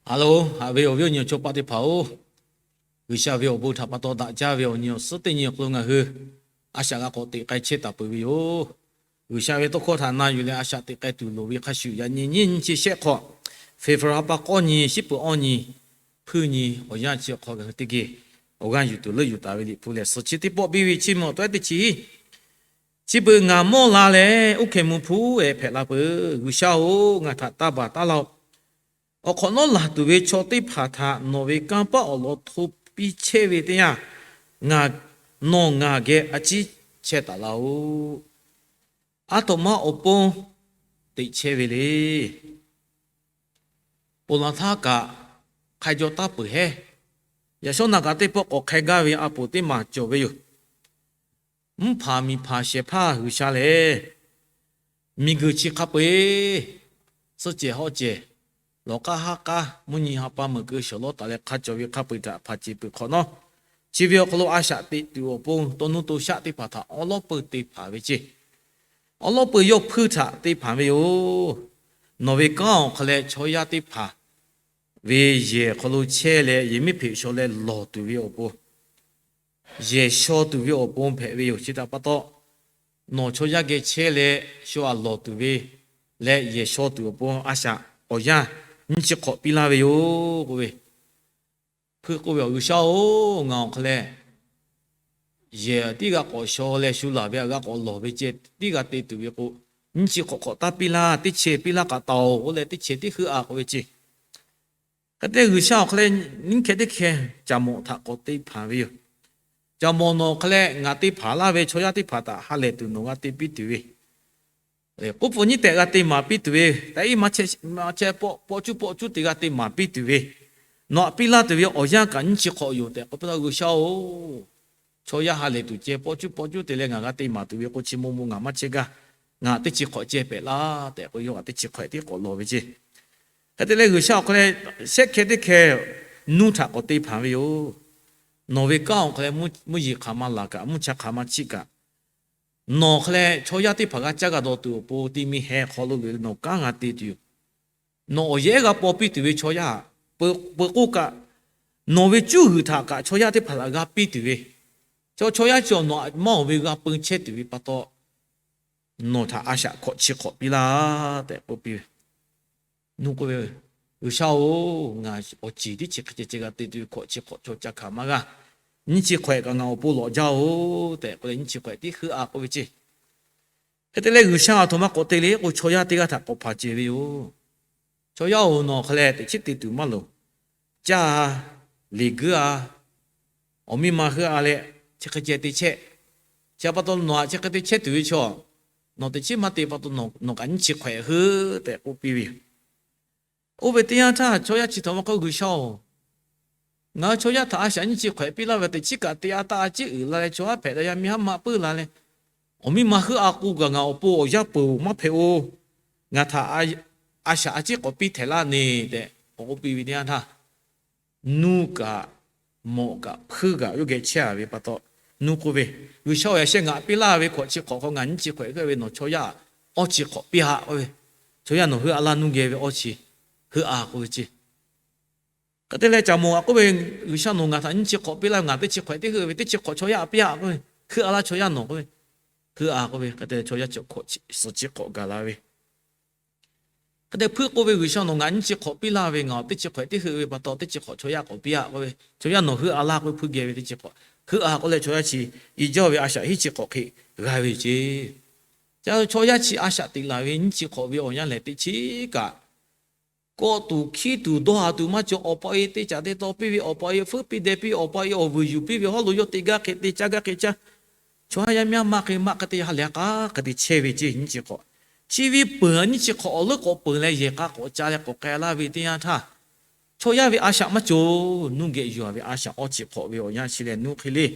Hello, haꞈ ve awˬ viˉ awˬ nyi awˬ chaw paˆ teˇ hpaˍ-oˬ, G'uiˬsha ve awˬ bon htaꞈ pa taw daꞈ jaˇ ve awˬ nyi awˬ suhˉ teˇ nyi awˬ hk'aw lo ngaˬ hui a shaꞈ g'a k'awꞈ teꞈ k'ai chehˇ taˍ peuˬ ve yoˬ. G'uiˬsha ve tawˇ hkawˇ htaꞈ na yuˬ leh a shaꞈ teꞈ k'ai tuˬ loˍ ve hk'a shuˍ, yaꞈ nyi nyiˇ nyi chi shehˆ hk'awꞈ, February ha pa k'awˇ nyi, shiˉ peuˬ awˇ nyi, hpuiˇ nyi awˬ yanˇ chi awˬ hk'aw ngaˬ hui teˇ geh awˬ g'aˇ yuˬ tuˬ leuˆ yuˬ taˍ ve Liꞈ hpu lehˬ, suhˍ chi teˇ pawˆ biˇ ve chiˇ mvuh awˬ tawehˉ teˇ chi hiˉ, chi beuꞈ ngaˬ mawˇ la leh, uˉ hkeh mvuh hpu ehˍ hpehꞈ la peuˬ. G'uiˬsha-oˬ, ngaˬ htaꞈ taˇ baˬ taˉ laˇ-oˆ. Awˬ hk'awꞈ nawˉ laˬ tuˬ ve chaw teˇ hpaˍ htaꞈ nawˬ ve kanˇ paˆ awˬ lawn hto piˇ chehˇ ve teˇ yanˇ, nawˬ ngaˬ geh a ciˉ chehˇ taˍ laˇ-oˆ. Aˉ htoꞈ ma awˬ pon teꞈ chehˇ ve le. Ponˬ laˬ htaˇ kaꞈ hk'a jaw taˇ peuˬ hehˉ. Yaꞈ shawˉ naˬ kaꞈ teˇ pawˆ k'awꞈ hk'ai gaˇ ve a poˍ teˇ maˬ cawˬ ve yoˬ. Mvuhˇ hpanˍ miˬ hpanˍ shehˍ hpaˇ G'uiˬsha lehˬ, miˬguiˬ chi hk'a peu-eˬ, suhˆ cehˬ hawˆ cehˬ, lawˬ k'aˉ haˉ k'aˉ, mvuhˇ nyi ha pa meuꞈ keu shawˍ lawˉ taˍ leh hk'a cawˬ ve hk'a peu-eˬ htaꞈ hpanˍ ceˬ peuˬ hk'awꞈ nawˉ, chi ve awˬ hk'aw lo a shaꞈ teꞈ tuˬ awˬ pon tawˇ nuˇ to shaˆ teˇ hpaˍ htaꞈ awˉ lawˉ peuˬ te hpanˍ ve ceˇ. Awˉ lawˉ peuˬ yawˇ hpuiˇ htaꞈ te hpanˍ ve yoˬ. Nawˬ ve kanˉ awˬ hk'aw leh chaw yaˇ teˇ hpaˍ ve yehˬ hk'aw lo chehˇ leh yehˬmiˉhpeꞈ shaw leh lawˬ tuˬ ve awˬ pon, yehˬ shaw tuˬ ve awˬ pon hpehꞈ ve yoˬ. Chi htaꞈ pa taw, nawˬ chaw yaˇ geh chehˇ leh shaw aꞈ lawˬ tuˬ ve leh yehˬ shaw tuˬ awˬ pon a shaꞈ awˬ yanˇ nyiˇ chi hk'awꞈ piˇ laˇ ve yoˬ k'oˆ ve. Hpuiˇ k'oˆ ve, Awˬ G'uiˬsha-oˬ, ngaˬ awˬ hk'aw leh yehˬ tiˉ g'a k'awꞈ shaw leh shu laˬ ve aꞈ g'a k'awꞈ lawˬ ve ceh tiˉ g'a te tuˬ ve k'o, nyiˇ chi hk'awꞈ hk'awꞈ taˇ piˇ laˇ, teˇ chehˇ piˇ laˇ kaꞈ taˍ-oˬ k'oˆ leh teˇ chehˇ tiˉ heuˆ-a k'oˆ ve ceˇ. Hk'e te G'uiˬsha awˬ hk'aw leh nyiˇ hkeh teˇ hkeh caˬ mawꞈ htaꞈ k'awꞈ te hpanˍ ve yoˬ. Caˬ mawꞈ nawˬ hk'aw leh ngaˬ te hpanˍ laˇ ve chaw yaˇ teˇ hpaˍ htaꞈ ha lehˬ tuˬ nawˬ g'a te piˇ tuˬ ve, k'oˆ pfuhˍ nyiˇ tehꞈ g'a te maˍ piˇ tuˬ ve, taꞈ iˉ maˇ chehˇ, maˇ chehˇ, pawˆ cuˉ pawˆ cuˉ te g'a te maˍ piˇ tuˬ ve, nawˬ aꞈ piˇ laˇ tuˬ ve awˬ yanˇ kaꞈ nyiˇ chi hk'awꞈ yoˬ tehꞈ k'oˆ piˇ laˇ. G'uiˬsha-oˬ, chaw yaˇ ha lehˬ tuˬ ceh pawˆ cuˉ pawˆ cuˉ te leh ngaˬ g'a te maˍ tuˬ ve k'o, chi maw maw ngaˬ maˇ chehˇ gaˇ. Ngaˬ teˇ chi hk'awꞈ ceh pehꞈ laˇ tehꞈ k'oˆ, yawˇ kaꞈ teˇ chi hk'awꞈ tiˉ k'awꞈ lawˬ ve ceˇ. Hk'e te leh G'uiˬsha awˬ hk'aw leh shehˆ hkeh teˇ hkeh nuˇ htaꞈ k'awꞈ te hpanˍ ve yoˬ. Nawˬ ve kanˉ awˬ hk'aw leh mvuhˇ yeˬ hk'aˬ ma laˬ kaꞈ, mvuhˇ cha hk'aˬ ma chiˆ kaꞈ, nawˬ hk'aw leh chaw yaˇ teˇ hpaˍ g'a caˇ g'a dawˬ tuˬ awˬ pon te mi heh hk'aw lo leh nawˬ kanˉ g'a te tuˬ yoˬ. Nawˬ awˬ yehˉ g'a paw piˇ tuˬ ve chaw yaˇ, peu k'oˆ kaꞈ, nawˬ ve cuˇ g'uiˬ htaꞈ kaꞈ chaw yaˇ teˇ hpaˍ htaꞈ g'a piˇ tuˬ ve, chaw chaw yaˇ chi awˬ nawˬ aꞈ maˇ awˬ ve g'a peu chehˇ tuˬ ve pa taw, nawˬ htaꞈ a shaꞈ hkawꞈ chi hk'awꞈ piˇ laˇ tehꞈ k'oˆ piˇ ve. Nuˇ k'oˆ ve, G'uiˬsha-oˬ, ngaˬ awˬ ceˬ tiˉ chi hk'e ceh ceh g'a te tuˬ ve hkawꞈ chi hk'awꞈ chaw ca hkanˍ maˇ g'a. Nyiˇ chi hk'awꞈ kaꞈ ngaˬ awˬ pon lawꞈ jaˇ-oˬ tehꞈ k'oˆ leh nyiˇ chi hk'awꞈ tiˉ heuˆ-a k'oˆ ve ceˇ. Hk'e te leh G'uiˬsha aˬ htoꞈ ma k'awꞈ te le k'o, chaw yaˇ teˇ g'aˇ htaꞈ k'awꞈ hpanˍ ceˬ ve yoˬ. Chaw yaˇ-oˬ, nawˬ hk'aw leh teꞈ chiˉ te tuˬ maˇ loˍ. Caˇ-a, liꞈ guiˇ-a, awˬ miˇ ma heuˆ-a leh chi hk'e ceh te chehˇ. Chi pa taw nawˬ aꞈ chi hk'e te chehˇ tuˬ ve chaw, nawˬ teꞈ chiˉ maˇ te pa taw nawˬ kaꞈ nyiˇ chi hk'awꞈ heuˆ tehꞈ k'oˆ piˇ ve yoˬ. Oˇ ve teˇ yanˇ htaˇ chaw yaˇ chi htaꞈ maˇ k'oˆ, G'uiˬsha-oˬ, ngaˬ hui chaw yaˇ htaꞈ a shaꞈ nyiˇ chi hk'awꞈ piˇ laˇ ve teꞈ chiˉ kaꞈ te-a taˇ a ciˉ uiˍ la leh chaw haˉ hpehꞈ la yaˇ miˇ haˉ maˆ puiˉ la leh, awˬ miˇ ma heuˆ-a k'o kaꞈ ngaˬ awˬ pon awˬ yanˇ peuˬ maˇ hpehꞈ-oˬ. Ngaˬ htaꞈ a shaꞈ a ciˉ k'awꞈ piˇ htehꞈ laˇ neˬ tehꞈ k'awꞈ k'oˆ piˇ ve teˇ yanˇ htaˇ, nuˇ kaꞈ mawꞈ kaꞈ hpuiˇ kaꞈ yawˇ geh chehˇ-a ve pa taw, nuˇ k'oˆ ve, G'uiˬsha-oˬ, yaꞈ sheh ngaˬ piˇ laˇ ve hkawꞈ chi hk'awꞈ hk'aw ngaˬ nyiˇ chi hk'awꞈ heuˆ ve, nawˬ chaw yaˇ awˇ chi hk'awꞈ piˇ-a k'oˆ ve, chaw yaˇ nawˬ heuˆ-a laˇ nuˇ geh ve awˇ chi heuˆ-a k'oˆ ve ceˇ. Hk'e te leh caˬ mawˬ aꞈ k'oˆ ve, G'uiˬsha nawˬ ngaˬ htaꞈ nyiˇ chi hk'awꞈ piˇ laˇ ve, ngaˬ teˇ chi hk'awꞈ teˇ heuˆ ve, teˇ chi hk'awꞈ chaw yaˇ aꞈ piˇ-a k'oˆ ve, heuˆ-a laˇ chaw yaˇ nawˬ k'oˆ ve, heuˆ-a k'oˆ ve, hk'e te chaw yaˇ chi hk'awꞈ suhˍ chi hk'awꞈ gaˬ la ve. Hk'e te hpuiˇ k'oˆ ve, G'uiˬsha nawˬ ngaˬ nyiˇ chi hk'awꞈ piˇ laˇ ve, ngaˬ teˇ chi hk'awꞈ teˇ heuˆ ve pa taw teˇ chi hk'awꞈ chaw yaˇ k'awꞈ piˇ-a k'oˆ ve, chaw yaˇ nawˬ heuˆ-a laˇ k'oˆ ve hpuiˇ geh ve teˇ chi hk'awꞈ heuˆ-a k'oˆ leh chaw yaˇ chi i jaˇ ve a shaꞈ hiˉ chi hk'awꞈ hk'e g'a ve ceˇ. Ca chaw yaˇ chi a shaꞈ teꞈ laˬ ve nyiˇ chi hk'awꞈ ve awˬ yanˇ lehˬ teˇ chiˉ kaꞈ kawˆ tuˬ hkiˉ tuˬ dawˇ ha tuˬ maˇ cawˬ. Awˬ pa e teˇ caꞈ teˇ taw piˇ ve, awˬ pa e hpfuhˆ piˇ deh piˇ ve, awˬ pa e awˬ vuiˬ yuˬ piˇ ve, haw lo yawˇ te gaˇ hk'e te, caˇ gaˇ hk'e caˇ, chaw haˉ yaˇ miˇ haˉ maˇ hk'e maˇ hk'e te ha lehˬ k'a hk'e te chehˇ ve ceˇ. Nyiˇ chi hk'awꞈ chi ve peuˬ nyiˇ chi hk'awꞈ awˬ leuˉ k'awꞈ peuˬ leh yehˬ k'a k'awꞈ ca leh k'awꞈ k'ai laˇ ve teˇ yanˇ htaˇ, chaw yaˇ ve a shaꞈ maˇ cawˬ. Nuˇ geh yuˬ-a ve a shaꞈ awˇ chi hk'awꞈ ve awˬ yanˇ chi lehˬ nuˇ hk'e le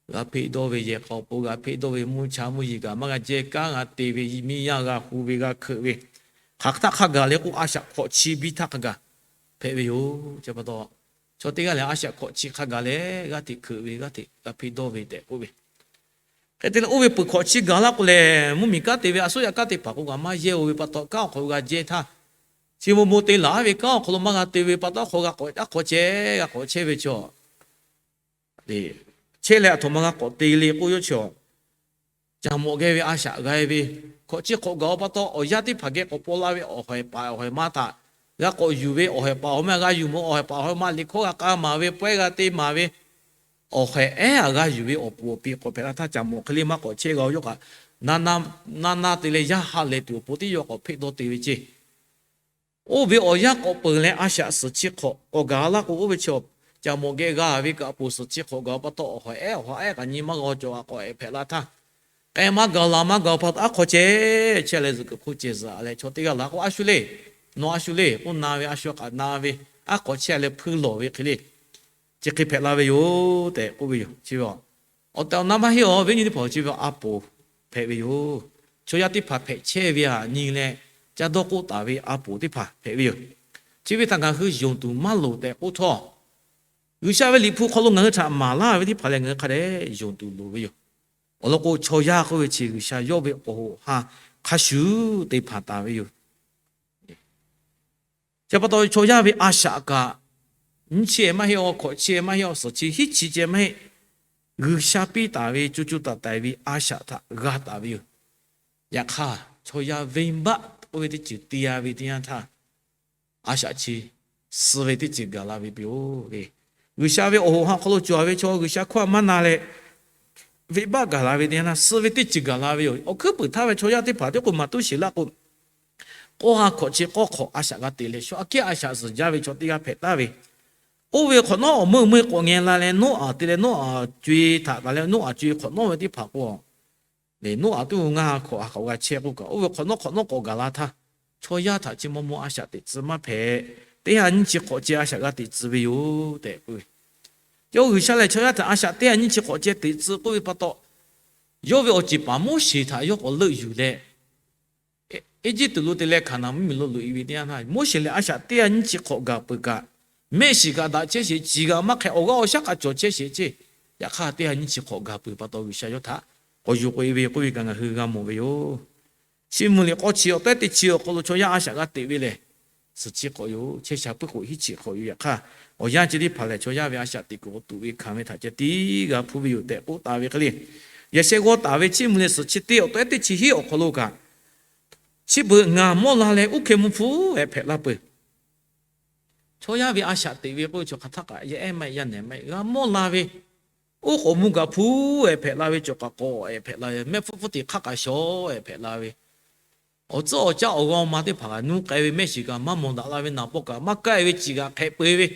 g'a hpeˆ dawˇ ve, yehˬ k'a awˬ pon g'a hpeˆ dawˇ ve, mvuhˇ cha mvuhˇ yeˬ kaꞈ maˇ g'a jehˇ, kanˉ g'a te ve, miˇ yaˇ g'a hu ve, g'a hkeuꞈ ve, hk'aˬ htaˆ hk'a gaˬ leh k'o a shaꞈ hkawꞈ chi biˇ htaˇ hk'a gaˬ hpehꞈ ve yoˬ. Chi pa taw, chaw teˇ g'aˇ lehˬ a shaꞈ hkawꞈ chi hk'a gaˬ leh g'aˇ hteꞈ hkeuꞈ ve, g'aˇ hteꞈ g'a hpeˆ dawˇ ve tehꞈ k'oˆ ve. Hk'e te leh oˇ ve peuˬ hkawꞈ chi gaˬ laˇ k'o lehˬ, mvuhˇmiˬ kanˉ te ve a suˉ yaꞈ kanˉ teˇ hpaˍ k'o g'a maˇ yehˇ-o ve pa taw, kanˉ awˬ hk'aw lo g'a jehˇ htaˇ, Chi mvuh mvuh te laˬ ve kanˉ awˬ hk'aw lo maˇ g'a te ve pa taw, hk'aw g'a k'awꞈ caˉ hk'awꞈ chehˇ, g'a k'awꞈ chehˇ ve chaw, chehˇ leh aˬ htoꞈ ma g'a k'awꞈ te le k'oˆ ve chaw, caˬ mawꞈ geh ve a shaꞈ g'a ve, hkawꞈ chi hk'awꞈ gaˬ-oˬ pa taw, awˬ yanˇ teˇ hpaˍ geh k'awꞈ paw la ve awˬ hawehˬ paˍ awˬ hawehˬ ma htaꞈ g'a k'awꞈ yuˬ ve, awˬ hawehˬ paˍ awˬ hawehˬ ma liꞈ hkawˇ g'a k'a maˍ ve, pawehˇ g'a te maˍ ve, awˬ hawehˬ ehˉ a g'a yuˬ ve awˬ puˍ awˬ pi k'awꞈ hpehꞈ la htaˇ, caˬ mawꞈ hk'e le maˇ k'awꞈ chehˇ g'a-oˬ. Yawˇ kaꞈ naˇ naˇ te leh yaˇ ha lehˬ tuˬ awˬ pon teˇ yawˇ k'awꞈ hpeˆ dawˇ te ve ceˇ. Oˇ ve awˬ yanˇ k'awꞈ peuˬ leh a shaꞈ suhˍ chi hk'awꞈ k'awꞈ gaˬ laˇ k'o, oˇ ve chi caˬ mawꞈ geh g'a ve kaꞈ a poˍ suhˍ chi hk'awꞈ gaˬ-oˬ pa taw, awˬ hawehˬ ehˉ awˬ ha ehˉ kaꞈ nyi maˇ g'a cawˬ a k'awꞈ ehˍ hpehꞈ la htaˇ, k'ai maˇ gaˬ laˬ maˇ gaˬ pa taw, aˉ hk'aw chehˇ chehˇ leh zuhꞈ kuiˬ hk'oˆ ceh zuhꞈ leh chaw teˇ g'aˇ laˬ k'o, a shu le, nawˬ a shu le k'oˆ na ve, a shu kaꞈ na ve, aˉ hk'aw chehˇ leh hpuiˇ lawˬ ve hk'e le, chi hk'e hpehꞈ la ve yoˬ tehꞈ k'oˆ ve yoˬ. Chi ve awˬ tehˬ awˬ na maˇ heˆ-oˬ, viˉ nyi teˇ hpaˍ-oˬ, chi ve a poˍ hpehꞈ ve yoˬ. Chaw yaˇ teˇ hpaˍ hpehꞈ chehˇ ve htaꞈ nyi leh, ca dawˇ k'oˆ taˍ ve a poˍ teˇ hpaˍ hpehꞈ ve yoˬ. Chi ve htaꞈ ngaˬ hui yonˍ tuˬ maˇ loˍ tehꞈ k'oˆ htawˇ, G'uiˬsha ve liꞈ hpu hk'aw lo ngaˬ hui htaꞈ maˍ laˇ ve teˇ hpaˍ lehˬ, ngaˬ hui hk'a dehꞈ yonˍ tuˬ loˍ ve yoˬ. Awˬ lawn k'o, chaw yaˇ k'oˆ ve chi G'uiˬsha yawˇ ve awˬ hoꞈ ha hk'a shuˍ te hpanˍ taˍ ve yoˬ. Chi pa taw, chaw yaˇ ve a shaꞈ kaꞈ, nyiˇ chi maˇ heˆ-oˬ, hkawꞈ chi maˇ heˆ-oˬ, suhˍ chi hiˉ chi ceh maˇ heˆ, G'uiˬsha piˇ taˍ ve co co taiˍ taiˍ ve a shaꞈ htaꞈ g'a taˍ ve yoˬ. Yaꞈ hk'aˇ, chaw yaˇ venˇbaˆ k'oˆ ve teˇ ceuˬ te-a ve teˇ yanˇ htaˇ, a shaꞈ chi suh ve teˇ ceuˬ gaˬ la ve yoˬ. G'uiˬsha ve awˬ hoꞈ ha hk'aw lo cawˬ ve chaw G'uiˬsha hkawˇ maˇ na leh, venˇbaˆ gaˬ la ve teˇ yanˇ htaˇ, suh ve teˇ ceuˬ gaˬ la ve yoˬ. Awˬ hkuiˉ puiˍ htaˇ ve chaw yaˇ teˇ hpaˍ tiˉ k'o maˍ tuˉ sheˍ laˇ k'o, k'awˇ ha hkawꞈ chi k'awˇ hk'awꞈ a shaꞈ g'a te leh, shu aꞈ kehˉ a shaꞈ zuhˬ jaˇ ve chaw teˇ g'aˇ hpehꞈ taˍ ve. Oˇ ve hk'awꞈ nawˉ awˬ meuˇ meuˇ k'awꞈ ngeh la leh, Noˉaꞈ te leh Noˉaꞈ co-e htaꞈ taˍ leh, Noˉaꞈ co-e hk'awꞈ nawˉ ve teˇ hpaˍ k'o, Noˉaꞈ tuˉ ngaˇ ha hk'awꞈ ha hk'awꞈ g'a chehˇ k'oˆ kaꞈ, oˇ ve hk'awꞈ nawˉ hk'awꞈ nawˉ k'awꞈ gaˬ la htaˇ, chaw yaˇ htaꞈ chi maw maw a shaꞈ teꞈ tcuh maˇ hpehꞈ. Teˇ ha nyiˇ chi hk'awꞈ ceh a shaꞈ g'a teꞈ tcuh ve yoˬ tehꞈ k'oˆ ve. Yawˇ G'uiˬsha lehˬ, chaw yaˇ htaꞈ a shaꞈ teˇ ha nyiˇ chi hk'awꞈ ceh teꞈ tcuh k'oˆ ve pa taw, yawˇ ve awˬ ceˬ paˍ Moˉseˍ htaꞈ yawˇ k'awꞈ leuˆ yuˬ leh, Eˇjiˇtuꞈ lo te leh Hkaˍnanˍ mvuhˇmiˬ lo loꞈ-e ve teˇ yanˇ htaˇ, Moˉseˍ lehˬ a shaꞈ teˇ ha nyiˇ chi hk'awꞈ gaˬ peuˬ kaꞈ, mehˆ shiˍ kaꞈ daꞈ chehˇ sheˍ, ciˬ kaꞈ maˇ hk'e, awˬ g'aˇ awˬ shaˉ kaꞈ cawˬ chehˇ sheˍ ceˇ. Yaꞈ hk'aˇ, teˇ ha nyiˇ chi hk'awꞈ gaˬ peuˬ pa taw, G'uiˬsha yawˇ htaꞈ k'awꞈ yuˬ k'oꞈ-e ve k'oˆ ve kaꞈ ngaˬ hui g'a mawˬ ve yoˬ. Chiˇ mvuh liꞈ k'awˇ chi awˬ tehˉ teˇ chi awˬ hk'aw lo chaw yaˇ a shaꞈ g'a teꞈ ve lehˬ, suhˍ chi hk'awꞈ yoˬ. Chehˇ sha puiˉ k'o hiˉ chi hk'awꞈ yoˬ. Yaꞈ hk'aˇ, awˬ yanˇ chi teˇ hpaˍ lehˬ, chaw yaˇ ve a shaꞈ teꞈ kuiˬ k'o tuꞈ ve hkanˍ ve htaꞈ ceh tiˉ g'a hpuˇ ve yoˬ tehꞈ k'oˆ taˍ ve hk'e le. Yaꞈ sheh g'awˇ taˍ ve Chiˇ mvuh liꞈ suhˍ chi teˇ awˬ tehˉ teˇ chi hiˉ awˬ hk'aw lo kaꞈ, chi beuꞈ ngaˬ mawˇ la leh uˉ hkeh mvuh hpfuhˇ-eh hpehꞈ la peuˬ. Chaw yaˇ ve a shaꞈ teꞈ ve k'oˆ ve chaw hk'aˬ htaˇ kaꞈ yaˇ ehˉ maˇ heˆ, yaˇ nehˬ maˇ heˆ, g'a mawˇ la ve, oˉ k'oˍ mvuh gaˬ hpfuhˇ-eh hpehꞈ la ve, cawˬ kaꞈ k'awꞈ-eh hpehꞈ la ve, mehˆ hpfuhˇ hpfuhˇ teꞈ hk'aˇ kaꞈ shawˍ-eh hpehꞈ la ve, awˬ tcuhˉ awˬ caˇ awˬ g'aˇ ma teˇ hpaˍ kaꞈ nuˇ k'ai ve, mehˆ shiˍ kaꞈ maˇ mawˬ daꞈ la ve, naˍ pawˆ kaꞈ maˇ kaˇ-e ve, ciˬ kaꞈ hk'ehꞈ peu-e ve,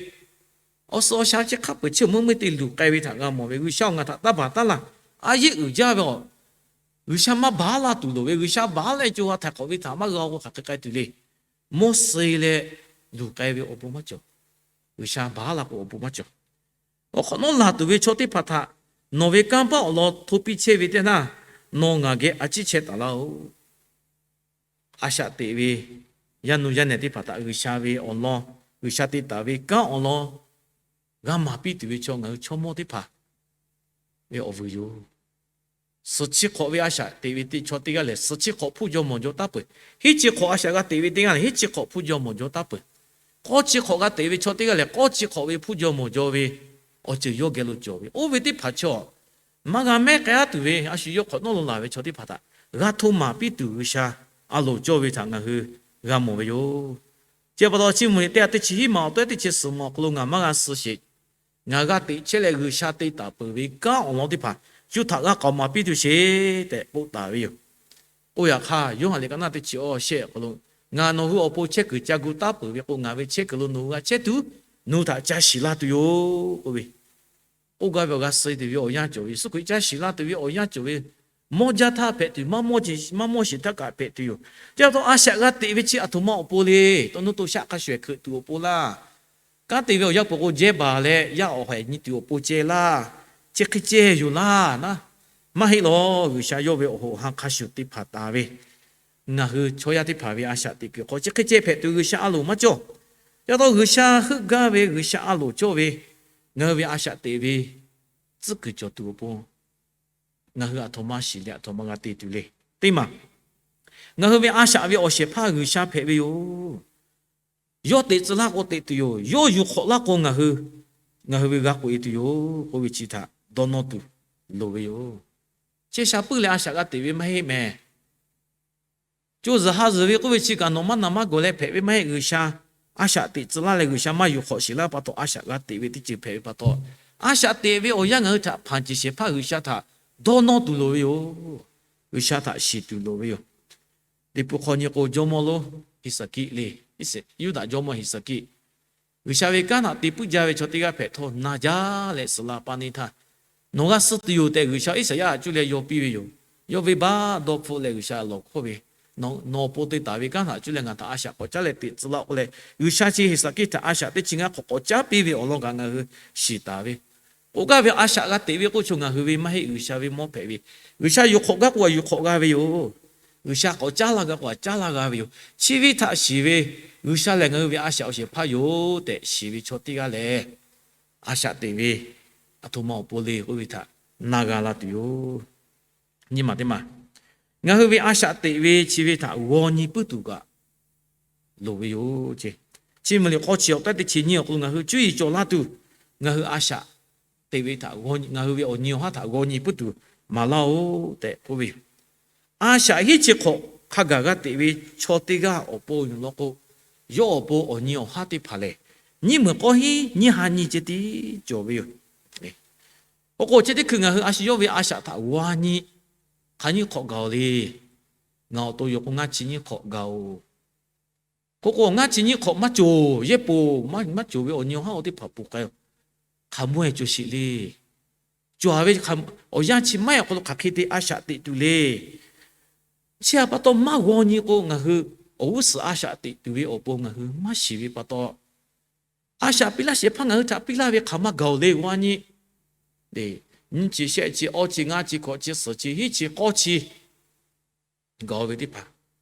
awˬ suhˍ awˬ shaˍ chi hk'a peu-eˬ chi meuˇ meuˇ te luˬ k'ai ve htaꞈ g'a mawˬ ve, G'uiˬsha awˬ ngaˬ htaꞈ taˇ baˬ taˉ laˇ. A yeˆ uiˍ jaˇ ve awˬ, G'uiˬsha maˇ baˬ laˇ tuˬ loˍ ve, G'uiˬsha baˬ leh co ha htaiˍ hk'awꞈ ve htaꞈ maˇ g'a k'o hk'aˬ hk'e k'ai tuˬ le. Mawˇseh leh luˬ k'ai ve awˬ bon maˇ cawˬ. G'uiˬsha baˬ laˇ k'o awˬ bon maˇ cawˬ. Awˬ hk'awꞈ nawˉ laˬ tuˬ ve chaw teˇ hpaˍ htaꞈ nawˬ ve kanˇ paˆ awˬ lawn hto piˇ chehˇ ve teˇ naˇ, nawˬ ngaˬ geh a ciˉ chehˇ taˍ laˇ-oˬ. A shaꞈ teꞈ ve yaˇ nu yaˇ nehˬ teˇ hpaˍ htaꞈ G'uiˬsha ve awˬ lawn, G'uiˬsha te taˍ ve kanˉ awˬ lawn g'a maˍ piˇ tuˬ ve chaw ngaˬ hui chaw mawˇ teˇ hpaˍ ve awˬ vuiˬ yoˬ. Suhˍ chi hk'awꞈ ve a shaꞈ teꞈ ve teˇ chaw teˇ g'aˇ lehˬ, suhˍ chi hk'awꞈ hpfuhˇ jaw mawˬ jaw taˉ peuˬ. Hiˉ chi hk'awꞈ a shaꞈ g'a teꞈ ve teˇ g'aˇ lehˬ, hiˉ chi hk'awꞈ hpfuhˇ jaw mawˬ jaw taˉ peuˬ. K'awˇ chi hk'awꞈ g'a teꞈ ve chaw teˇ g'aˇ lehˬ, k'awˇ chi hk'awꞈ ve hpfuhˇ jaw mawˬ jaw ve awˬ ceuˬ yawˇ geh lo cawˬ ve, oˇ ve teˇ hpaˍ chaw maˇ g'a mehˉ k'ai-a tuˬ ve, a shu yawˇ hk'awꞈ nawˉ lo laˬ ve chaw teˇ hpaˍ htaꞈ g'a hto maˍ piˇ tuˬ G'uiˬsha a loˍ cawˇ ve htaꞈ ngaˬ hui g'a mawˬ ve yoˬ. Chi pa taw, Chiˇ mvuh liꞈ teˇ ha teˇ chi hiˉ ma awˬ tehˉ teˇ chi suhˍ ma awˬ hk'aw lo ngaˬ maˇ g'a suh sheˍ. Ngaˬ g'a teꞈ chehˇ leh G'uiˬsha te taˍ peuˬ ve kanˉ awˬ lawn teˇ hpaˍ shu htaꞈ g'a k'awꞈ maˍ piˇ tuˬ sheˍ tehꞈ k'oˆ taˍ ve yoˬ. Oˇ yaꞈ hk'aˇ, Yoˇhanˬ liꞈ ka naˇ teˇ chi awˇ shehˆ awˬ hk'aw lo, Ngaˬ nawˬ hui awˬ pon chehˇ kuiˬ ca gu taˉ peuˬ ve k'o, ngaˬ ve chehˇ kuiˬ lo nawˬ hui g'a chehˇ tuˬ, nawˬ hui htaꞈ ca shiˍ laˇ tuˬ yoˬ k'oˆ ve, k'oˆ gaˇ ve awˬ g'a suh tuˬ ve awˬ yanˇ cawˬ ve, Yeˍsuˆ Hkriꞈ ca shiˍ laˇ tuˬ ve awˬ yanˇ cawˬ ve, mawˇ jaˇ htaˇ hpehꞈ tuˬ, maˇ mawˇ sheˍ htaˇ kaꞈ hpehꞈ tuˬ yoˬ. Chi pa taw, a shaꞈ g'a teꞈ ve chi aˬ htoꞈ ma awˬ pon le. Taw nuˇ to shaˆ hk'a shuˍ-ehˍ hkeuꞈ tuˬ awˬ pon laˇ. Kanˉ te ve awˬ yanˇ peuˬ k'o, jehˇ baˬ leh yaˇ awˬ hawehˍ nyi tuˬ awˬ pon ceh laˇ. Chi hk'e ceh yoˬ laˇ naˉ. Maˇ heˆ lawˬ. G'uiˬsha yawˇ ve awˬ hoꞈ ha hk'a shuˍ te hpanˍ taˍ ve, ngaˬ hui chaw yaˇ teˇ hpaˍ ve a shaꞈ teꞈ kuiˬ hk'aw chi hk'e ceh hpehꞈ tuˬ G'uiˬsha a loˍ maˇ cawˇ. Chi pa taw, G'uiˬsha heuˆ gaˇ ve, G'uiˬsha a loˍ cawˇ ve, ngaˬ hui ve a shaꞈ teꞈ ve tcuhˉ kuiˬ cawˬ tuˬ awˬ pon, ngaˬ hui aˬ htoꞈ ma shiˍ leh aˬ htoꞈ ma g'a te tuˬ le. Teˇ maˬ, ngaˬ hui ve a shaꞈ ve awˬ shehˍ hpaˇ G'uiˬsha hpehꞈ ve yoˬ. Yawˇ teꞈ tcuh laˇ k'o teꞈ tuˬ yoˬ. Yawˇ yuˬ hk'awꞈ laˇ k'o ngaˬ hui, ngaˬ hui ve g'a k'oꞈ e tuˬ yoˬ k'oˆ ve chi htaꞈ dawˇ nawˇ tuˬ loˍ ve yoˬ. Chi shaˍ puiˉ leh a shaꞈ g'a teꞈ ve maˇ heˆ mehˍ. Co zuhˬ ha zuhˬ ve k'oˆ ve chi kaꞈ nawˬ maˇ na maˇ gawˬ leh hpehꞈ ve maˇ heˆ. G'uiˬsha a shaꞈ teꞈ tcuh laˇ leh G'uiˬsha maˇ yuˬ hk'awꞈ shiˍ laˇ pa taw, a shaꞈ g'a teꞈ ve teˇ ceuˬ hpehꞈ ve pa taw, a shaꞈ teꞈ ve awˬ yanˇ ngaˬ hui htaꞈ hpanˍ ceˬ shehˍ hpaˇ G'uiˬsha htaꞈ dawˇ nawˇ tuˬ loˍ ve yoˬ. G'uiˬsha htaꞈ shiˍ tuˬ loˍ ve yoˬ. Liꞈ hpu hk'aw nyi k'o, jawˇmawˇ lonˉ Heˍsaˍkiˆ le, Yuˇdaꞈ jawˇmawˇ Heˍsaˍkiˆ, G'uiˬsha ve kanˉ htaꞈ te puiˉ jaˇ ve chaw teˇ g'aˇ hpehꞈ htawˇ, na jaˇ leh suhˍ la pa neˇ htaˇ, nawˬ g'a suh tuˬ yoˬ tehꞈ G'uiˬsha Iˉsaˍyaˆ htaꞈ cuˇ leh yaw piˇ ve yoˬ. Yawˇ venˇbaˆ dawˇ hpfuhˆ leh G'uiˬsha lawˬ hkawˇ ve, Nawˬ awˬ pon te taˍ ve kanˉ htaꞈ cuˇ leh ngaˬ htaꞈ a shaꞈ k'awꞈ caˉ leh teꞈ tcuh laˇ-oˆ k'oˆ leh, G'uiˬsha chi Heˍsaˍkiˆ htaꞈ a shaꞈ teˇ chi ngaˇ hk'awꞈ k'awꞈ caˉ piˇ ve awˬ lawn kaꞈ ngaˬ hui shiˍ taˍ ve. K'oˆ gaˇ ve a shaꞈ g'a teꞈ ve k'oˆ chaw ngaˬ hui ve maˇ heˆ, G'uiˬsha ve mawˇ hpehꞈ ve. G'uiˬsha yuˬ hk'awꞈ gaˇ k'o a yuˬ hk'awꞈ g'a ve yoˬ. G'uiˬsha k'awꞈ caˉ laˇ g'a k'o a caˉ laˇ g'a ve yoˬ. Chi ve htaꞈ shiˍ ve G'uiˬsha lehˬ ngaˬ hui ve a shaꞈ awˬ shehˍ hpaˇ yoˬ tehꞈ shiˍ ve chaw teˇ g'aˇ lehˬ, a shaꞈ teꞈ ve aˬ htoꞈ ma awˬ pon le k'oˆ ve htaꞈ na g'a la tuˬ yoˬ. Nyi maˬ teˇ maˬ, ngaˬ hui ve a shaꞈ teꞈ ve chi ve htaꞈ g'aw nyi puiˉ tuˬ kaꞈ loˍ ve yoˬ. Chi mvuh liꞈ k'awˇ chi awˬ k'aˉ teˇ chi nyiˇ awˬ hk'aw lo ngaˬ hui cuˇ yiˍ cawˬ laˇ tuˬ, ngaˬ hui a shaꞈ teꞈ ve htaꞈ, ngaˬ hui ve awˬ nyi awˬ haˉ htaꞈ g'aw nyi puiˉ tuˬ maˍ laˇ-oˆ tehꞈ k'oˆ ve yoˬ. A shaꞈ hiˉ chi hk'awꞈ hk'a gaˬ g'a teꞈ ve chaw teˇ g'aˇ awˬ pon yoˬ law k'o, yawˇ awˬ pon awˬ nyi awˬ haˉ teˇ hpaˍ lehˬ, nyiˇ meunˍ k'awˇ hiˉ nyiˇ ha nyi ceh tiˉ cawˬ ve yoˬ. Oˇ k'o chi teˇ hkui ngaˬ hui a shu yawˇ ve a shaꞈ htaꞈ g'aw nyi, hk'aˬ nyiˇ hk'awꞈ gaˬ-oˬ le. Ngaˬ awˬ to yoˬ k'o ngaˇ chi nyiˇ hk'awꞈ gaˬ-oˬ. K'oˆ k'o ngaˇ chi nyiˇ hk'awꞈ maˇ cawˬ, yehˇ peuˬ maˇ cawˬ ve awˬ nyi awˬ haˉ oˇ teˇ hpaˍ ponˬ k'ai-oˬ. Hk'aˬ mawˇ-e cawˬ sheˍ le. Cawˬ-a ve awˬ yanˇ chi maˇ heˆ awˬ hk'aw lo hk'aˬ hk'e te a shaꞈ teꞈ tuˬ le. Chi htaꞈ pa taw maˇ g'aw nyi k'o ngaˬ hui awˬ g'uˇ suhˍ a shaꞈ teꞈ tuˬ ve awˬ pon ngaˬ hui maˇ shiˍ ve pa taw, a shaꞈ piˇ laˇ shehˍ hpaˇ ngaˬ hui htaꞈ piˇ laˇ ve hk'aˬ ma gaˬ-oˬ le g'aw nyi. Nyiˇ chi shehˆ chi awˇ chi ngaˇ chi hkawꞈ chi suhˍ chi hiˉ chi k'awˇ chi gaˬ-oˬ ve teˇ hpaˍ,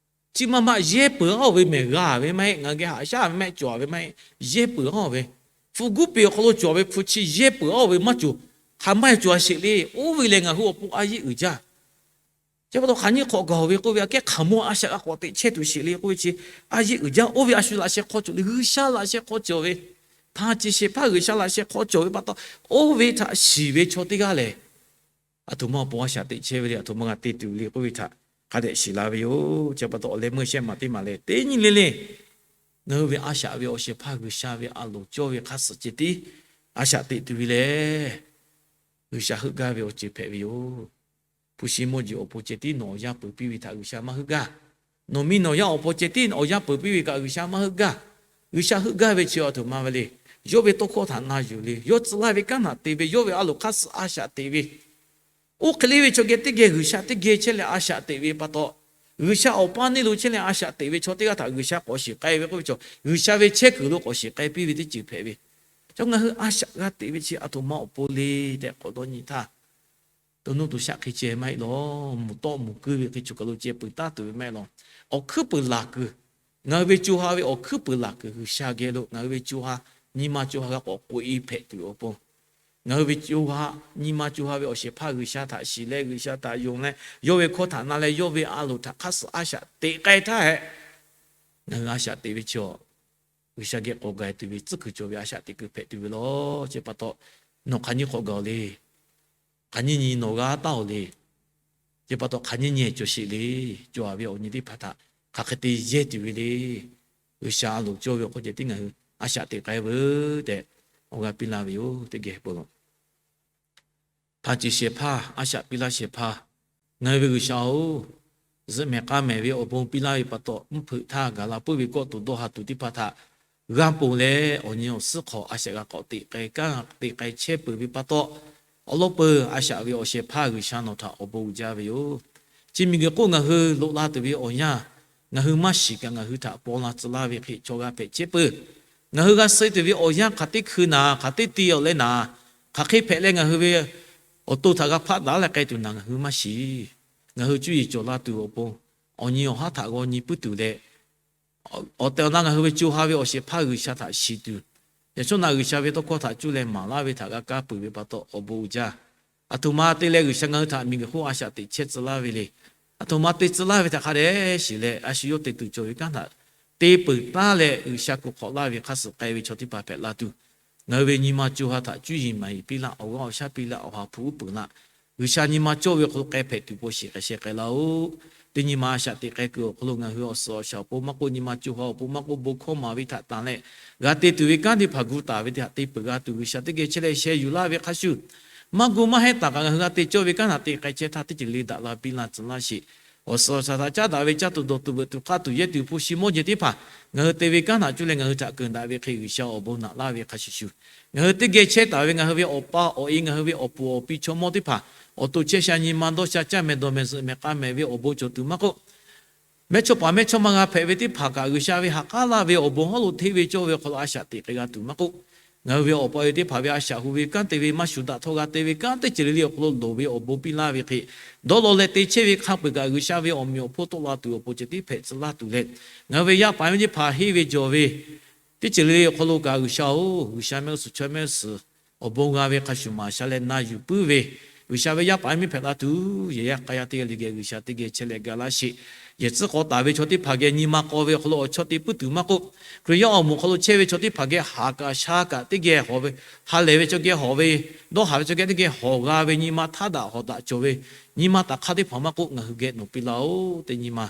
chi ma ma yehˇ peuˬ-oˬ ve mehˬ g'a ve maˇ heˆ. Ngaˬ geh haꞈ shaˉ ve maˇ heˆ, cawˬ ve maˇ heˆ. Yehˇ peuˬ-oˬ ve, hpu guˉ peˬ awˬ hk'aw lo cawˬ ve hpu chi yehˇ peuˬ-oˬ ve maˇ cawˬ. Hk'aˬ ma cawˬ-a sheˍ le. Oˇ ve lehˬ ngaˬ hui awˬ pon a yeˆ uiˍ jaˇ. Chi pa taw hk'aˬ nyiˇ hk'awꞈ gaˬ-oˬ ve k'oˆ ve aꞈ kehˉ hk'aˬ mawˇ a shaꞈ g'a k'awꞈ teꞈ chehˇ tuˬ sheˍ le k'oˆ ve chi a yeˆ uiˍ jaˇ. Oˇ ve a shu laꞈ sheh hk'aw cawˬ le. G'uiˬsha laꞈ sheh hk'aw cawˬ ve, hpanˍ ceˬ shehˍ hpaˇ G'uiˬsha laꞈ sheh hk'aw cawˬ ve pa taw, oˇ ve htaꞈ shiˍ ve chaw teˇ g'aˇ lehˬ, aˬ htoꞈ ma awˬ pon a shaꞈ teꞈ chehˇ ve le, aˬ htoꞈ ma g'a te tuˬ le k'oˆ ve htaꞈ hk'a dehꞈ shiˍ la ve yoˬ. Chi pa taw awˬ leh meuˇ shehˆ maˬ teˇ maˬ lehˬ teˇ nyi le le, ngaˬ hui ve a shaꞈ ve awˬ shehˍ hpaˇ G'uiˬsha ve a loˍ cawˇ ve hk'a suhˍ ceh tiˉ a shaꞈ teꞈ tuˬ ve lehˬ, G'uiˬsha heuˆ gaˇ ve awˬ ceuˬ hpehꞈ ve yoˬ. Hpu shi mawˇ jeˬ awˬ pon ceh tiˉ nawˬ awˬ yanˇ peuˬ piˇ ve htaꞈ G'uiˬsha maˇ heuˆ gaˇ. Nawˬ miˇ nawˬ yaˇ awˬ pon ceh tiˉ nawˬ awˬ yanˇ peuˬ piˇ ve kaꞈ G'uiˬsha maˇ heuˆ gaˇ. G'uiˬsha heuˆ gaˇ ve chi aˬ htoꞈ ma ve le. Yawˇ ve tawˇ hkawˇ htaꞈ na yuˬ le. Yawˇ tcuh laˇ ve kanˉ htaꞈ te ve, yawˇ ve a loˍ hk'a suhˍ a shaꞈ teꞈ ve, oˇ hk'e le ve chaw geh teˇ geh G'uiˬsha teˇ geh chehˇ leh a shaꞈ teꞈ ve pa taw, G'uiˬsha awˬ paˇ neˇ lo chehˇ leh a shaꞈ teꞈ ve chaw teˇ g'aˇ htaꞈ G'uiˬsha k'awꞈ shiˍ k'ai ve k'oˆ ve chaw, G'uiˬsha ve chehˇ kuiˬ lo k'awꞈ shiˍ k'ai piˇ ve teˇ ceuˬ hpehꞈ ve. Chaw ngaˬ hui a shaꞈ g'a teꞈ ve chi aˬ htoꞈ ma awˬ pon le tehꞈ k'awꞈ dawˇ nyi htaˇ, to nuˇ to shaˆ hk'e ceh maˇ heˆ lawˬ. Mvuhˬ tawˆ mvuhˬ kuiˇ ve hk'e cawˬ kaˬ lo ceh peuˬ taˉ tuˬ ve maˇ heˆ lawˬ. Awˬ hkuiˉ peuˬ laˬ kuiˬ, ngaˬ hui ve co ha ve awˬ hkuiˉ peuˬ laˬ kuiˬ G'uiˬsha geh lo ngaˬ hui ve co ha, nyi ma co ha g'a k'awꞈ k'oꞈ e hpehꞈ tuˬ awˬ pon, ngaˬ hui ve co ha, nyi ma co ha ve awˬ shehˍ hpaˇ G'uiˬsha htaꞈ shiˍ leh G'uiˬsha htaꞈ yonˍ leh yawˇ ve hkawˇ htaꞈ na leh yawˇ ve a loˍ htaꞈ hk'a suhˍ a shaꞈ teꞈ k'ai htaˇ hehꞈ, ngaˬ hui a shaꞈ teꞈ ve chi G'uiˬsha geh k'awꞈ gaˬ tuˬ ve tcuhˉ kuiˬ cawˬ ve a shaꞈ teꞈ kuiˬ hpehꞈ tuˬ ve lawˬ. Chi pa taw nawˬ hk'aˬ nyiˇ hk'awꞈ gaˬ-oˬ le. Hk'aˬ nyiˇ nyi nawˬ g'a taˉ-oˬ le. Chi pa taw hk'aˬ nyiˇ nyi cawˬ sheˍ le. Cawˬ-a ve awˬ nyi teˇ hpaˍ htaꞈ hk'aˬ hk'e te yehˇ tuˬ ve le. G'uiˬsha a loˍ cawˇ ve awˬ hk'aw ceh tiˉ ngaˬ hui a shaꞈ teꞈ k'ai veuˬ tehꞈ awˬ g'aˇ piˇ laˇ ve yoˬ. Teˇ geh peuˬ lawˬ. Hpanˍ ceˬ shehˍ hpaˇ, a shaꞈ piˇ laˇ shehˍ hpaˇ, ngaˬ hui ve G'uiˬsha-oˬ, zuhꞈ mehˍ k'a mehˍ ve awˬ bon piˇ laˇ ve pa taw, mvuhˇ hpeuꞈ htaˇ gaˬ la puiˉ ve kawˆ tuˬ dawˇ ha tuˬ teˇ hpaˍ htaꞈ g'a ponˬ leh, awˬ nyi awˬ suhˉ hk'awꞈ a shaꞈ g'a k'awꞈ teꞈ k'ai kanˉ teꞈ k'ai chehˇ peuˬ ve pa taw, awˬ lawn peuˬ a shaꞈ ve awˬ shehˍ hpaˇ G'uiˬsha nawˬ htaꞈ awˬ bon uiˍ jaˇ ve yoˬ. Chi miˬguiˬ hk'oˆ ngaˬ hui loꞈ la tuˬ ve awˬ yanˇ, ngaˬ hui maˇ shiˍ kaꞈ ngaˬ hui htaꞈ paw la tcuh laˇ ve hk'e chaw g'a hpehꞈ chehˇ peuˬ. Ngaˬ hui g'a suh tuˬ ve awˬ yanˇ hk'aˬ teˇ hkui naˍ, hk'aˬ teˇ ti awˬ leh naˍ, hk'aˬ hk'e hpehꞈ leh ngaˬ hui ve awˬ to htaꞈ g'a hpaˆ daꞈ leh k'ai tuˬ naˍ ngaˬ hui maˇ shiˍ. Ngaˬ hui cuˇ yiˍ cawˬ la tuˬ awˬ pon, awˬ nyi awˬ haˉ htaꞈ g'aw nyi puiˉ tuˬ leh, awˬ tehˬ awˬ na ngaˬ hui ve co ha ve awˬ shehˍ hpaˇ G'uiˬsha htaꞈ shiˍ tuˬ, yaꞈ shawˉ naꞈ G'uiˬsha ve tawˇ hkawˇ htaꞈ cuˇ leh maˍ laˇ ve htaꞈ g'a kaˇ peuˬ ve pa taw awˬ bon uiˍ jaˇ. Aˬ htoꞈ ma te leh G'uiˬsha ngaˬ hui htaꞈ miˬguiˬ hk'oˆ a shaꞈ teꞈ chehˇ tcuh laˇ ve le. Aˬ htoꞈ ma te tcuh laˇ ve htaꞈ hk'a dehꞈ shiˍ leh, a shu yawˇ te tuˬ cawˬ ve kanˉ htaꞈ te peuˬ taˉ leh G'uiˬsha kuˬ hk'awꞈ laˇ ve hk'a suhˍ k'ai ve chaw teˇ hpaˍ hpehꞈ la tuˬ, ngaˬ hui ve nyi ma co ha htaꞈ cuˇ yiˍ maˍ yiˍ piˇ laˇ, awˬ g'aˇ awˬ shaˉ piˇ laˇ, awˬ ha hpu uˉ peunˍ laˇ. G'uiˬsha nyi ma cawˇ ve awˬ hk'aw lo k'ai hpehꞈ tuˬ bon shiˍ k'ai sheh k'ai laˇ-oˆ. Teˇ nyi ma a shaꞈ teꞈ k'ai kuiˬ awˬ hk'aw lo ngaˬ hui awˬ suhˍ awˬ shaˍ awˬ pon maˇ k'oˆ, nyi ma co ha awˬ pon maˇ k'oˆ, bon hkawˇ maˍ ve htaꞈ tanˬ leh, g'a te tuˬ ve kanˉ teˇ hpaˍ gu taˍ ve teˇ htaꞈ te peuˬ g'a tuˬ, G'uiˬsha teˇ geh chehˇ leh sheh yuˬ laˇ ve hk'a shuˍ, maˇ gu maˇ hehnˇ taˍ kaꞈ ngaˬ hui g'a te cawˇ ve kanˉ htaꞈ te k'ai chehˇ htaˇ teˇ ceuˬ le daꞈ la piˇ laˇ tcuh laˇ sheˍ. Awˬ suhˍ awˬ shaˍ htaꞈ caˉ daꞈ ve caˇ tuˬ dawˬ tuˬ veuꞈ tuˬ k'aˇ tuˬ yehˇ tuˬ hpu shi mawˇ jehˬ teˇ hpaˍ ngaˬ hui te ve kanˉ htaꞈ cuˇ leh ngaˬ hui htaꞈ keunˍ daꞈ ve hk'e G'uiˬsha awˬ bon naꞈ laˇ ve hk'a shuˍ shuˍ, ngaˬ hui teˇ geh chehˇ taˍ ve ngaˬ hui ve awˬ pa awˬ e, ngaˬ hui ve awˬ puˍ awˬ pi chaw mawˇ teˇ hpaˍ awˬ to chehˇ sha nyi ma dawˇ sha caˇ meh dawˬ meh zuhꞈ meh k'a meh ve awˬ bon cawˬ tuˬ maˇ k'oˆ, mehˇchawˇpaˍ mehˇchawˇma g'a hpehꞈ ve teˇ hpaˍ kaꞈ G'uiˬsha ve ha k'aˉ laˇ ve awˬ bon hawˉ lo hteˇ ve cawˇ ve awˬ hk'aw lo a shaꞈ teꞈ k'ai g'a tuˬ maˇ k'oˆ, ngaˬ hui ve awˬ pa awˬ e teˇ hpaˍ ve a shaꞈ hu ve kanˉ te ve maˇ shuˍ daꞈ htawˇ g'a te ve kanˉ teˇ ceuˬ le le awˬ hk'aw lo loˍ ve awˬ bon piˇ laˇ ve hk'e, dawˇ law leh te chehˇ ve hk'a peu-eˬ kaꞈ G'uiˬsha ve awˬ meꞈ awˬ hponˇ tawˆ la tuˬ awˬ pon ceh tiˉ hpehꞈ tcuh laˇ tuˬ leh, ngaˬ hui ve yaˇ paˍ yaˇ miˇ teˇ hpaˍ henˇ ve jawˬ ve teˇ ceuˬ le le awˬ hk'aw lo kaꞈ G'uiˬsha-oˬ, G'uiˬsha mehˆ g'uˇ suhˍ chaw mehˆ g'uˇ suhˍ awˬ bon g'a ve hk'a shuˍ maˍ sha leh na yuˬ puiˉ ve, G'uiˬsha ve yaˇ paˍ yaˇ miˇ hpehꞈ la tuˬ, yehˬ yaˇ k'a yaˇ teˇ g'aˇ le geh G'uiˬsha teˇ geh chehˇ leh ga laˇ sheˍ. Yehˬ tcuhˉ k'awꞈ taˍ ve chaw teˇ hpaˍ geh nyi ma k'aw ve awˬ hk'aw lo awˬ chawˇ te puiˉ tuˬ maˇ k'oˆ, Hkriꞈ yaˇ awˬ moˍ awˬ hk'aw lo chehˇ ve chaw teˇ hpaˍ geh haˍ kaꞈ sha kaꞈ teˇ geh hawˬ ve, ha lehˬ ve chaw geh hawˬ ve, dawˇ haˍ ve chaw geh teˇ geh hawˬ g'a ve nyi ma htaˇ daꞈ hawˬ daꞈ cawˬ ve, nyi ma taꞈ hk'aˇ teˇ hpaˍ maˇ k'oˆ ngaˬ hui geh nawˬ piˇ laˇ-oˬ. Teˇ nyi ma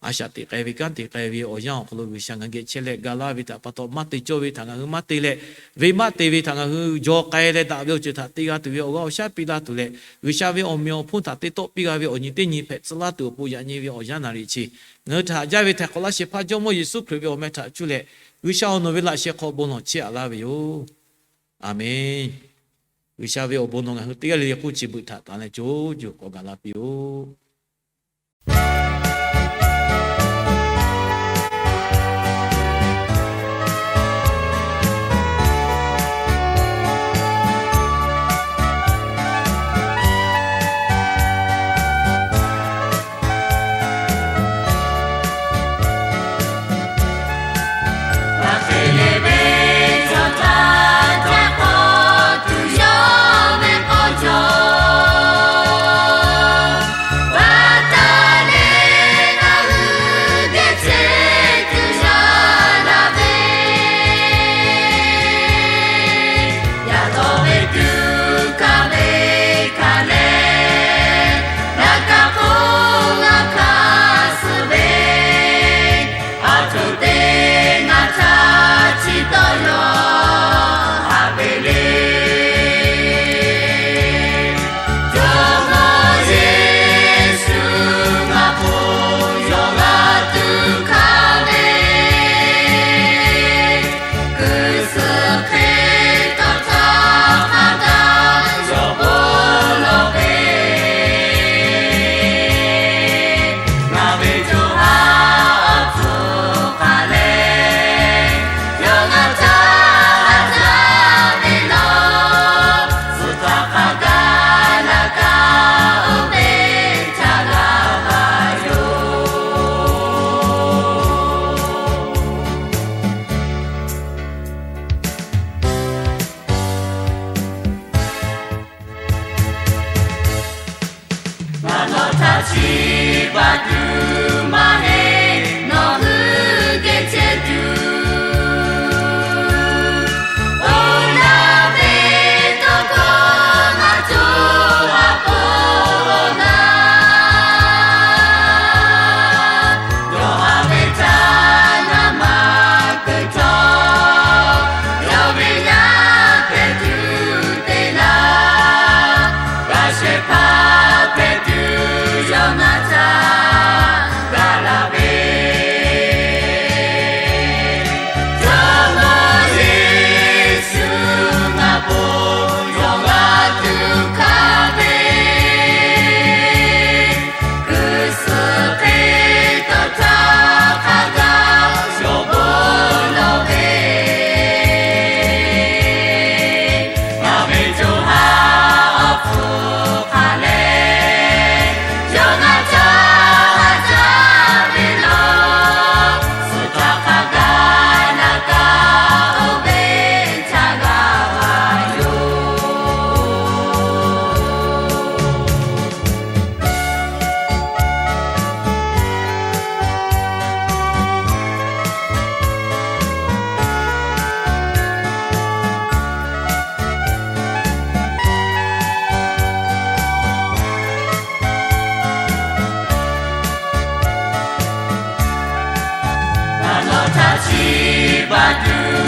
a shaꞈ teꞈ k'ai ve kanˉ te k'ai ve awˬ yanˇ awˬ hk'aw lo G'uiˬsha ngaˬ hui geh chehˇ leh ga laˇ ve htaꞈ pa taw, maˇ te cawˇ ve htaꞈ ngaˬ hui maˇ te leh, venˇbaˆ te ve htaꞈ ngaˬ hui jaw k'ai leh daꞈ ve awˬ ceuˬ htaꞈ te g'a tuˬ ve awˬ g'aˇ awˬ shaˉ piˇ laˇ tuˬ leh, G'uiˬsha ve awˬ meꞈ awˬ hponˇ htaꞈ te tawˆ piˇ g'a ve awˬ nyi teˇ nyi hpehꞈ tcuh laˇ tuˬ awˬ pon yaꞈ nyi ve awˬ yanˇ naˍ riˍ chi ngaˬ hui htaꞈ haꞈ jaˇ ve htaiˍ hk'awꞈ laˇ shehˍ hpaˇ Jawˇmawˇ Yeˍsuˆ Hkriꞈ ve awˬ meh htaꞈ cuˇ leh, G'uiˬsha awˬ nawˬ ve laꞈ sheh hk'aw bon lawˬ chehˇ aꞈ laˇ ve yoˬ. Aˬmenˍ. G'uiˬsha ve awˬ bon nawˬ ngaˬ hui teˇ g'aˇ le le k'oˆ chi beuꞈ htaꞈ tanˬ leh co co k'awꞈ gaˬ la piˇ-oˆ. chi baˬ tuˬ